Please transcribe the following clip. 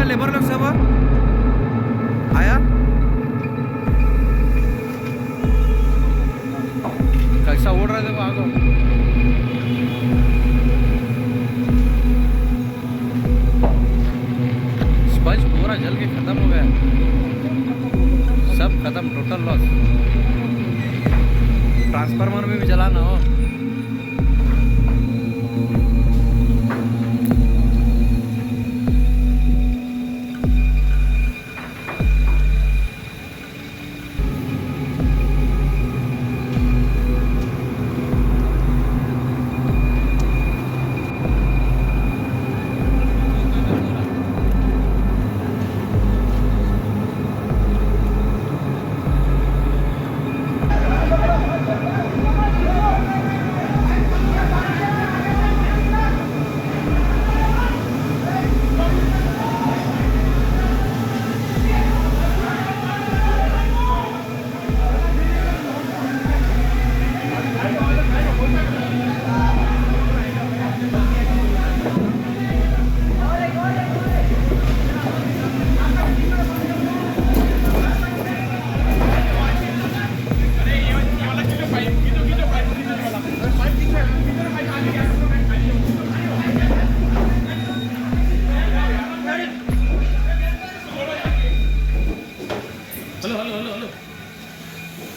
Labour लोग सब आया। कैसा उड़ रहा है देखो आगे। स्पंज पूरा जल के खत्म हो गया, सब खत्म, टोटल लॉस। ट्रांसफार्मर में भी जला ना हो।